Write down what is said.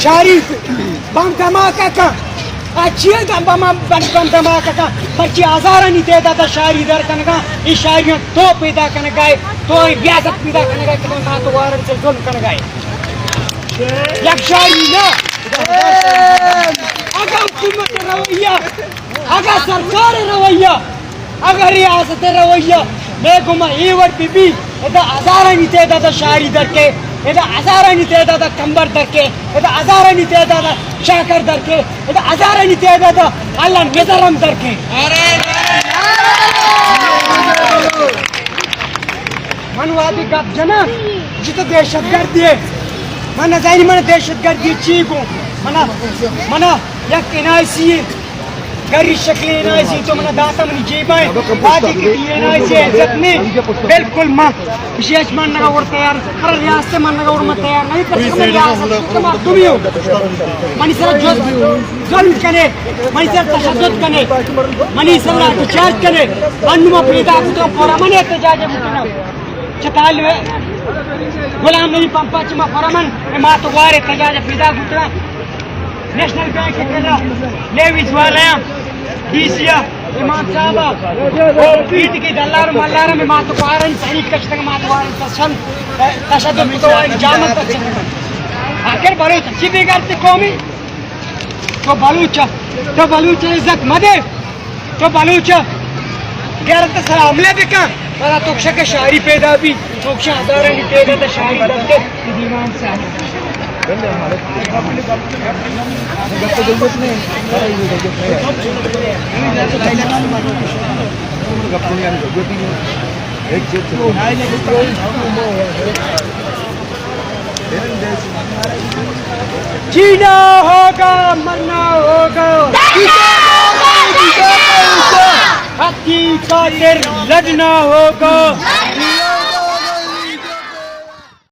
شاری بم دھماکہ کن۔ آ چیئے گا بم، بم، بم دھماکہ کن؟ پرچی ہزارانی تعداد ءَ شاری در کنگا، اے شاریاں تو پیدا کنگا ئے، تو اے ریاست پیدا کنگا ئے کہ ما تو وارن سے ظلم کنگا ئے۔ یک شاری نہ۔ اگاں حکومت رویہ، اگاں سرکار رویہ، اگاں ریاست رویہ مئے گوما اے وڑ بہ بی، ادا ہزارانی تعداد ءَ شاری در کے، ادا ہزارانی تعداد ءَ کمبر در کے، ادا ہزارانی تعداد ءَ شاکر در کے، ادا ہزارانی تعداد ءَ اللہ نظر ہم در کے۔ من وہدے گپ جناں، جی تو دہشت گردی ئے۔ من نزانی من دہشت گردی چی گوں۔ منا، منا یک این آئی سی گری شکلیں این آئی سی تو منا داتا منی جیبا ایں۔ وہدے کہ این آئی سی عزت نے، بالکل من اشی اچ منگا وڑ تیار، ہر ریاست منگا وڑ من تیار نہیں، پر من ریاست تو مردمی ہوں۔ منی سر جز ظلم کنے، منی سر تشدد کنے، منی سر لاٹھی چارج کنے، من نما پیدا کتو پورا من احتجاج بکنا۔ چہ طالب غلام نبی پمپا چہ ما پورا من، ما تو وارے احتجاج پیدا کتنا۔ نیشنل بینک ءِ کرا، لیویز والا، ڈی سی ءَ، امام صاحب ءَ، او پیٹ کے دلار ملار میں ما تو وارن تحریک کشتگ، ما تو وارن تشن، تشدد کتو وارن جامن تشدد۔ آخر بلوچ چی بے غیرت قومی؟ تو بلوچ، تو بلوچ عزت مدے۔ تو بلوچ غیرت سر حملہ بکن، پدا تو شک شاری پیدا بی، تو شک ہزارانی پیدا تا شاری دستے۔ جینا ہوگا، مرنا ہوگا، حق کی خاطر لڑنا ہوگا۔